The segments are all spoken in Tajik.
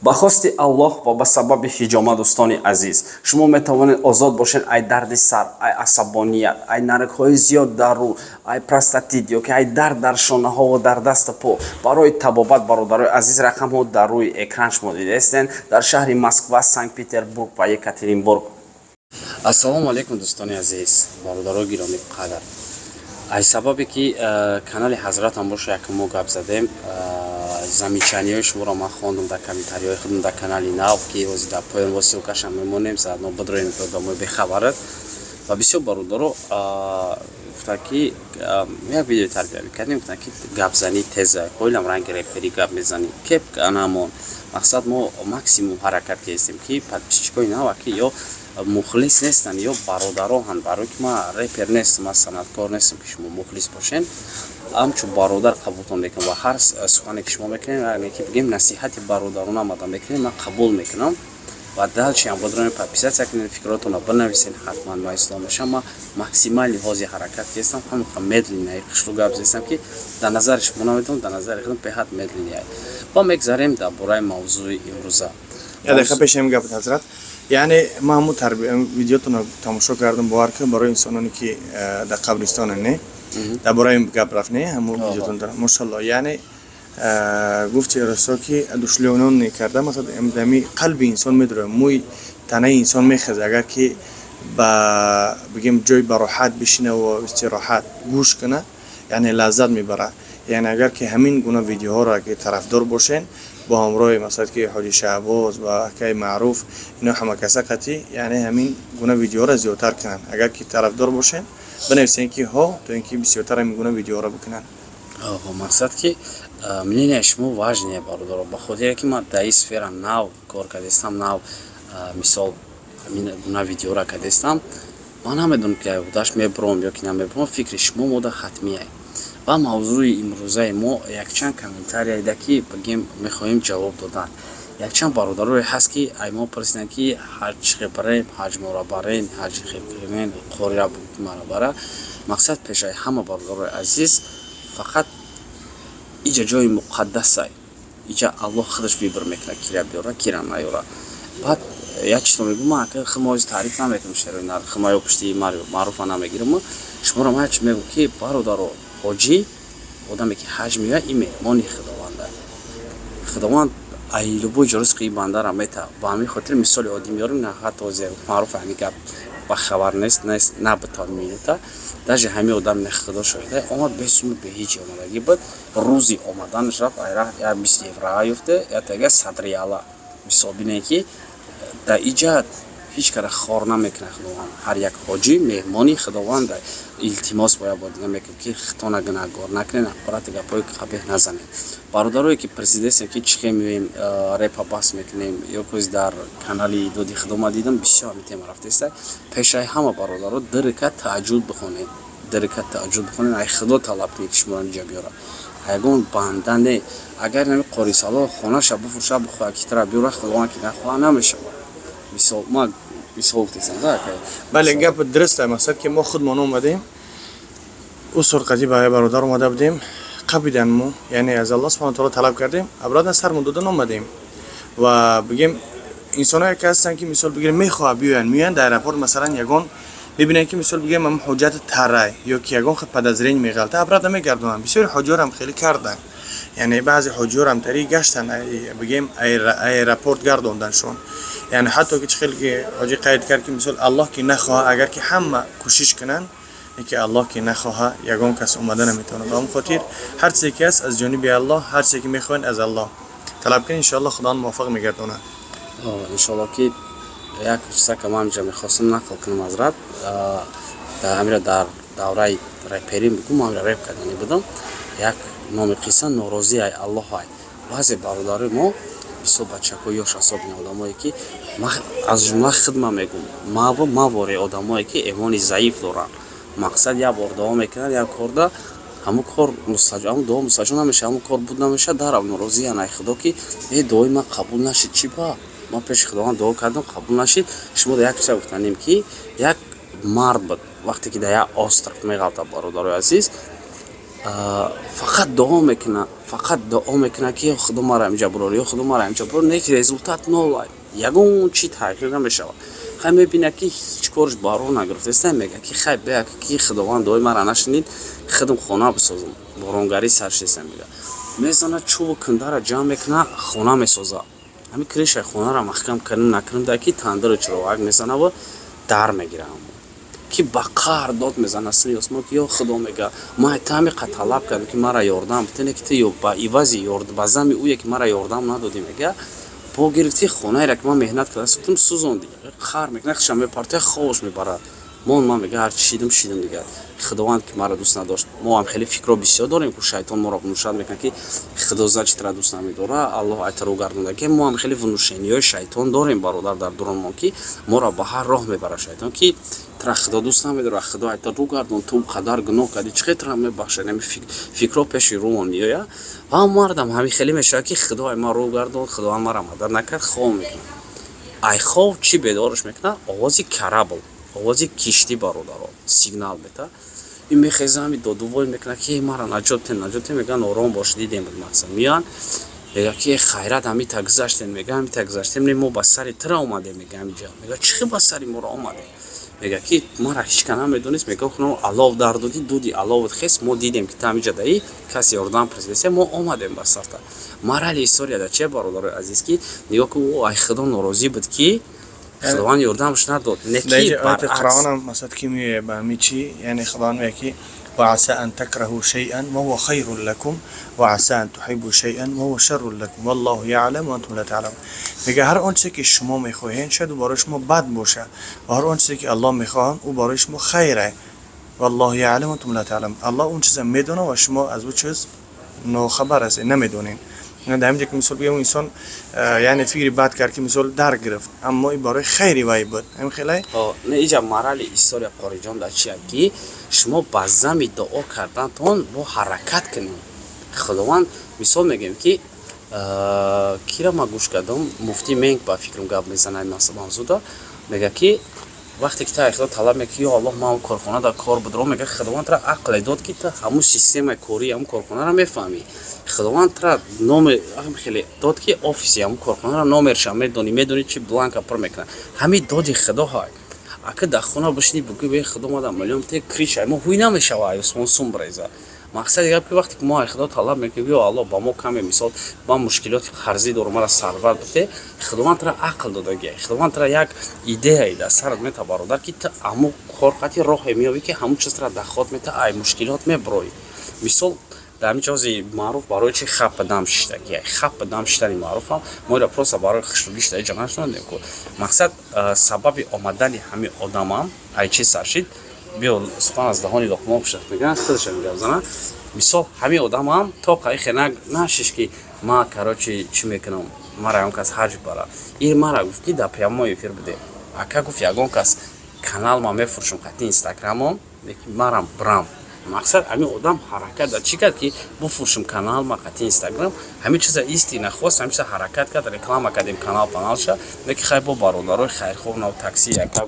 Ба хости Аллоҳ ва ба сабаби ҳиҷома, дӯстони азиз, шумо метавонед озод бошед ай дарди сар, ай асабоният, ай наргҳои зиёд дар рӯ, ай простатит ё ки ай дард дар шонаҳо ва дар дасту по. Барои табобат, бародарои азиз, рақамҳо дар рӯи экран шумо дидаистен, дар шаҳри Москва, Санкт Петербург ва Екатеринбург. Ассалому алайкум, дӯстони азиз, бародарои гиромӣ қадр. Аз сабабе ки канали ҳазратам боша, якм мо гап задем, замечания ҳои шуморо ман хондам дар комментарий ҳои худам дар канали нав, ки ҳозир дар поён во ссылка шам мемонем, заодно бидроем, одамои бехабарат. Ва бисёр бародаро гуфтанд, ки як видеои тарбиявӣ кардем, гуфтанд, ки гапзанӣ теза, ҳоилам ранги репери гап мезанӣ, кеп анамон. Мақсад, мо максимум ҳаракат кардем, ки подписчик ои нава, ки ё мухлис нестанд, ё бародароҳанд, барое ки ман репер нестам, ман санъаткор нестам, ки шумо мухлис бошен, ҳамчун бародар қабултон мекунам. Ва ҳар сухане ки шумо мекунем, яъне ки бигем, насиҳати бародарона омада мекунем, ман қабул мекунам. Ва дальше ҳам бодроем, подписаться кунед, фикротонро бинависен, ҳатман ма ислоҳ мешавам. Ман максимально ҳозир ҳаракат кардам, ҳамақа медленно хушрӯ гап зестам, ки дар назари шумо намедонам, дар назари худам беҳад медленно. Ва мегзарем дар бораи мавзӯи имрӯза. Як дақиқа пеши ҳамин гапат, ҳазрат, яъне ман ҳамун видеотонро тамошо кардам. Бовар кун, барои инсононе ки дар қабристона, не, дар бораи ин гап рафт, не, ҳамун видеотон дорам, мошалло. Яъне гуфти расо, ки одушевлённый карда, масалан, дами қалби инсон медурад, мӯи танаи инсон мехезад, агар ки ба бигем ҷои бароҳат бишинаву истироҳат гӯш кунад, яъне лаззат мебарад. Яъне агар ки ҳамин гуна видеоҳоро ки тарафдор бошен, бо ҳамроҳи, масалан, ки ҳоҷи Шаҳбоз ва акаи Маъруф, ино ҳама каса қатъӣ, яъне ҳамин гуна видеоҳоро зиёдтар кунанд. Агар ки тарафдор бошен, бинависен, ки ҳо, то ин ки бисёртар ҳамин гуна видеоҳоро бикунанд. Мақсад, ки мнение шумо важнее, бародаро, ба хотире ки ман дар ин сфера нав кор кардастам, нав, мисол, ҳамин гуна видеоро кардастам, ман намедонам, ки даш мебуром ё ки намебуром. Фикри шумо мода ҳатмия. Ва мавзӯи имрӯзаи мо якчанд комментария ида, ки бигем, мехоҳем ҷавоб додан. Якчанд бародарое ҳаст, ки ай мо пурсиданд, ки ҳаҷ барем, ҳаҷ мора барен, ҳаҷ хеб, қорира мара бара. Мақсад, пешаи ҳама, бародарои азиз, фақат иҷа ҷои муқаддасай, иҷа Аллоҳ худаш выбор мекунад, кира биёра, кира наёра. Баъд як чизо мегӯм, ман ака химо таъриф намекунам, шерои хима ё пушти маъруфа намегирам. Шуморо ман як чиз мегӯм, ки бародаро, ҳоҷӣ, одаме ки ҳаҷ меояд, ин меҳмони Худованда. Худованд ай любой ҷо ризқи ин бандара мета. Ба ҳамин хотир мисоли оддӣ меорем, на ҳатто маъруф ҳамин гап ба хабар нест, нест, на то минута. Даже ҳамин одам, не, Худо шоҳида, омад бесуму беҳичи омадагӣ буд. Рӯзи омаданаш рафт, айра як 20 евро ёфте, ятага 100 риала. Мисол бинед, ки дар иҷа ҳеҷ кара хор намекунад Худованд. Ҳар як ҳоҷӣ меҳмони Худованд. Илтимос бояд бо дига мекунем, ки хитона гунаҳгор накунед, ҳақорати гапҳои қабеҳ назанед. Бародарое ки пурсидастем, ки чӣ хел меоем, репа бас мекунем ё коз, дар канали доди худо ма дидам, бисёр ҳамин тема рафтеста. Пешаи ҳама, бародаро, ду ракат таҳаҷҷуд бихонед, ду ракат таҳаҷҷуд бихонед, ай Худо талаб кунед, ки шуморо инҷа биёрад. Ягон банда не. Агар нами қорисало хонаша бифурӯша, бихоҳад, ки тара биёрад, Худованд ки нахоҳад, намешавад. Мисол, ма мисол гуфтесам да. Бале, гап дуруст. Мақсад, ки мо худмон омадем, ӯ сурқатӣ ба бародар омада будем, қабидан мо, яъне аз Аллоҳ субҳана таоло талаб кардем, обратно сармон додан омадем. Ва бигем, инсоное ки ҳастанд, ки мисол бигирем, мехоҳад биёянд, меоянд дар аэропорт, масалан, ягон мебинанд, ки мисол бигем, ам ҳуҷҷати тарай ё ки ягон хел подозрение меғалта, обратно мегардонанд. Бисёри ҳоҷиёрам хеле карданд, яъне баъзе ҳоҷиёрам тари гаштан, бигем, аэропорт гардонданшон. Яъне ҳатто ки чӣ хеле ки ҳоҷӣ қайд кард, ки мисол, Аллоҳ ки нахоҳа, агар ки ҳама кӯшиш кунанд, ки Аллоҳ ки нахоҳа, ягон кас омада наметавонад. Ба ҳамн хотир ҳар чизе ки ҳаст, аз ҷониби Аллоҳ, ҳар чизе ки мехоҳед, аз Аллоҳ талаб кунед, иншоаллоҳ Худованд муваффақ мегардонад. Иншоалло. Ки як чизака ман инҷа мехостам нақл кунам, ҳазрат, ҳамира дар давраи реперӣ бигӯ, ман ҳамира реп кардани будам. Як номи қисса «Норозӣ ай Аллоҳ». Ай баъзе бародарои мо, бисёр бачакҳои ёш, асобини одамое ки, аз ҷумла хидма мегӯм, маву мавори одамое ки эмони заиф доранд. Мақсад, як бор дуо мекунанд, як корда ҳамун кор, ҳамун дуо мустаҷоб намешавад, ҳамун кор буд намешавад, дарав норозиян ай Худо, ки э, дуои ман қабул нашид, чӣ ба ман пеши Худованд дуо кардам, қабул нашид. Шумо да як чиза гуфтанем, ки як мард буд, вақте ки дар як остров меғалтад, бародарои азиз, фақат дуо мекунад. Фақат дуо мекунад, ки ё Худо, мара инҷа бурор, ё Худо, мара инҷа бурор. Не ки результат нол, ягон чи тағйир намешавад. Хай, мебинад, ки ҳеҷ корш барор нагирифтаста. Мега, ки хай, беяк, ки Худованд дуои мара нашунид, худам хона бисозам. Боронгарӣ сар шеста, мега, мезана, чӯбу кандара ҷамъ мекунад, хона месоза. Ҳамин крыша и хонаро маҳкам кардем, накардем, да ки тандиру чироғак мезанаву дар мегира. Ки ба қаҳр дод мезана сини осмон, ки ё Худо, мега, ман тамиқа талаб кардам, ки мара ёрдам битене, ки ту ба ивази ба зами ӯе, ки мара ёрдам надодӣ, мега, бо гирифти хонаеро, ки ман меҳнат карда сохтам, сӯзондӣ. Қаҳр мекунад, хиша мепартоя, хобаш мебарад. Мон ман, мега, ҳарчи шидам, шидам дигар, Худованд ки маро дӯст надошт. Мо ҳам хеле фикрро бисёр дорем, ку шайтон моро внушать мекунад, ки Худо значит тра дӯст намедора, Аллоҳ айта рӯ гардонда, ки мо ҳам хеле внушение ҳои шайтон дорем, бародар, дар дуронмон, ки моро ба ҳар роҳ мебарад шайтон, ки тра Худо дӯст намедора, Худо айта рӯ гардон, ту қадар гуноҳ кардӣ, чӣ хел тра мебахшад? Ами фикрҳо пеши рӯмон меояд. Ва мардам ҳамин хеле мешавад, ки Худо ай ман рӯ гардон, Худованд мара мадад накард. Хоб мекунад. Ай хоб чӣ бедораш мекунад? Овози корабль, овози киштӣ, бародаро, сигнал мета. Ин мехеза, ҳами додувой мекунад, ки мара наҷот тен, наҷот тен. Мегӯян: «Ором бош, дидем». Мақсад, меоянд, мега, ки хайрат, ҳамита гузаштем. Мега: «Ҳамита гузаштем, не, мо ба сари тира омадем». Мега: «Ҳамиҷа». Мега: «Чӣ хел ба сари моро омадем?» Мега, ки мара ҳеч ка намедонист. Мега: «Алов дар додӣ, дуди аловат хес, мо дидем, ки ту ҳамиҷа даӣ, касе ёрдам пресидасе, мо омадем ба сарта». Морали история да че, бародарои азиз, ки нигоҳ ку, ӯ ай Худо норозӣ буд, ки Худованд ёрдамаш надод, не ки баръакс. Қуръонам, масалан, ки меояд ба ҳами чӣ, яъне Худованд мегӯяд, ки وعسى أن تكرهوا شيئا وهو خير لكم وعسى أن تحبوا شيئا وهو شر لكم والله يعلم وأنتم لا تعلمون. میگه هر آنچه که شما میخواهید شاید برای شما بد باشه و هر آنچه که الله میخواهد او برای شما خیره. والله يعلم وأنتم لا تعلمون. الله اون چیز میدونه و شما از او چیز ناخبر هستید، نمیدونین. در همینجا که مثال بگم، انسان یعنی فکری بد کرد که مثال در گرفت، اما این برای خیری وای بود، همین خیلی. Не, иҷа морали история, қориҷон, дар чия, ки шумо ба зами дуо кардантон бо ҳаракат кунед. Худованд, мисол мегӯем, ки кира ма гӯш кардам, муфтӣ Менг, ба фикрам, гап мезанад мавзуда, мега, ки вақте ки ту ай Худо талаб мекунӣ, ё Аллоҳ, ман корхона дар кор будро, мега, Худованд тра ақле дод, ки ту ҳамун системаи кории ҳамун корхонаро мефаҳмӣ. Худованд тра номе хеле дод, ки офиси ҳамун корхонаро номерша медонӣ, медонӣ чи бланка пур мекунад. Ҳамин доди Худо ҳай. Ака дар хона бишинӣ, бугӯй: «Бе Худо, мада миллион те», крыша мо ҳуй намешава, ай осмон сум бреза. Мақсади гап, ки вақте ки мо ай Худо талаб мекунем, ё Аллоҳ, ба мо каме, мисол, ман мушкилоти қарзӣ дорам, мара сарват бите, Худованд тра ақл додагия, Худованд тра як идеяи дар сарат мета, бародар, ки ту ҳамун кор қати роҳе меёбӣ, ки ҳамун чизра дахот мета, ай мушкилот меброӣ. Мисол, дар ҳамин ҷози маъруф барои чи хапа дам шиштагия? Хапа дам шиштани маъруфам мо ира просто барои хушрӯгӣ шида иҷа нашунадем ку. Мақсад, сабаби омадани ҳамин одамам ай чи сар шид? Биё, сухан аз даҳони Луқмон бошад, мегӯянд, худаша мегап. Мисол, ҳамин одамам то қаихе нашиш, ки ма, короче, чӣ мекунам, мара ягон кас ҳаҷ бара. Ин мара гуфт, ки дар прямой эфир буде, ака, гуфт, ягон кас канал ма мефурӯшам қати Инстаграмом, лекин марам брам. Мақсад, ҳамин одам ҳаракат дар чӣ кард, ки буфурӯшам канал ма қати Инстаграм. Ҳамин чиза истина хост, ҳамин чиза ҳаракат кард, реклама кардем канал паналша, лекин хай, бо бародарои хайрхоҳ, нав такси яка,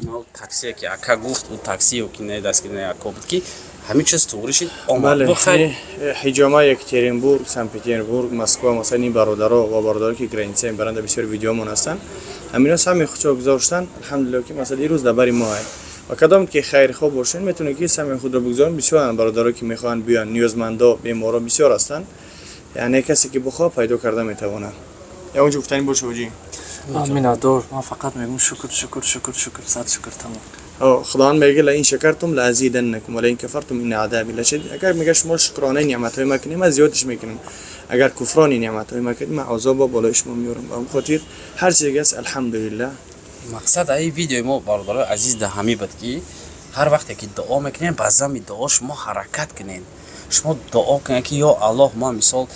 нав таксие, ки ака гуфт, ӯ таксие ки не дастгири не ака буд, ки ҳамин чиз туғри шид, омад. Ҳиҷома Екатеринбург, Санкт Петербург, Москва, масалан, ин бародаро ва бародаро, ки граница мебаранд, бисёр видеомон ҳастанд, ҳамино сами худшо гузоштанд. Алҳамдулилло, ки масалан ирӯз дар бари мо ай ва кадом ки хайрхоҳ бошед, метавонед, ки сами худро бигузоранд. Бисёранд бародаро, ки мехоҳанд биёянд, ниёзмандо, беморо бисёр ҳастанд, яъне касе ки бихоҳ, пайдо карда метавонад. Ягон чӣ гуфтанӣ боша, ҳоҷӣ? Ман миннатдор. Ман фақат мегӯм: шукр, шукр, шукр, шукр, сад шукр, тамом. Худованд мега: لئن شكرتم لأزيدنكم ولئن كفرتم إن عذابي لشديد. Агар, мега, шумо шукронаи неъматҳои ма кунед, ман зиёдаш мекунам, агар куфрони неъматҳои ма кунед, ман азобо болои шумо меорам. Ба хотир ҳар чизе ки аст, алҳамдулиллаҳ. Мақсад аи видеои мо, бародарои азиз, да ҳамин буд, ки ҳар вақте ки дуо мекунем, ба зами дуо шумо ҳаракат кунед. Шумо дуо кунед, ки ё Аллоҳ, ман, мисол,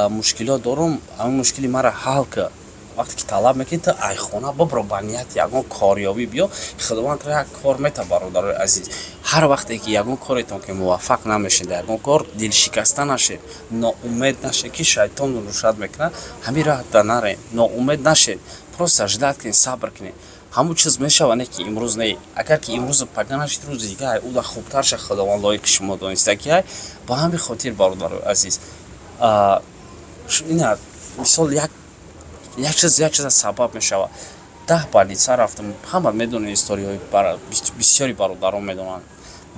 мушкилот дорум, ҳамин мушкили маро ҳал кар. Вақте ки талаб мекунӣ, ту айхона бибро, ба нияти ягон корёбӣ биё, Худованд тро як кор мета. Бародарои азиз, ҳар вақте ки ягон коретон ки муваффақ намешед дар ягон кор, дилшикаста нашед, ноумед нашед, ки шайтон внушать мекунад. Ҳамин роҳта нарен, ноумед нашед, просто ждать кунед, сабр кунед. Ҳамун чиз мешава, не ки имрӯз не. Агар ки имрӯз пага нашид, рӯзи дига ай уда хубтарша Худованд лоиқи шумо донистагиай. Ба ҳамин хотир, бародарои азиз, ина мисол, як чиз як чиза сабаб мешавад. 10 больница рафтам, ҳама медонед историяҳои, бисёри бародарон медонанд,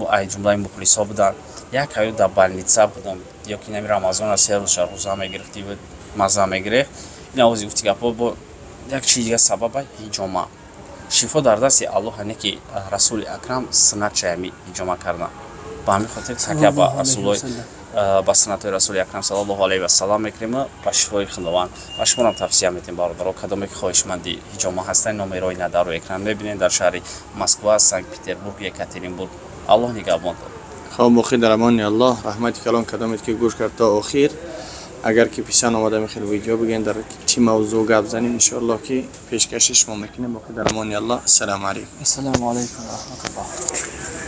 ай ҷумлаи мухлисҳо буданд. Як ҳаё дар больница будам ё ки нами Рамазона 3 рӯза рӯза мегирифтӣ, маза мегирифт. Ин овози гуфти гапҳо бо як чизи дига сабаба. Ҳиҷома шифо дар дасти Аллоҳ, не ки Расули Акрам суннатшаями ҳиҷома кардан. Ба ҳамин хотир такя ба расулои, ба суннатҳои Расули Акрам саллаллоҳу алайҳи васалам мекунем ба шифои Худованд. Ва шуморам тавсия медиҳем, бародаро, кадоме ки хоҳишманди ҳиҷома ҳастанд, номерои на дар рӯи экран мебинед, дар шаҳри Москва, Санкт Петербург, Екатеринбург. Аллоҳ нигаҳбон. Хоб, боқӣ дар амони Аллоҳ. Раҳмати калон кадомед ки гӯш кард то охир. Агар ки писанд омада мехел видео, бигӯен, дар чӣ мавзӯъ гап занем, иншоаллоҳ ки пешкаши шумо мекунем. Боқӣ дар амони Аллоҳ. Ассалому алайкум. Ассалому алайкум ва раҳматуллоҳ.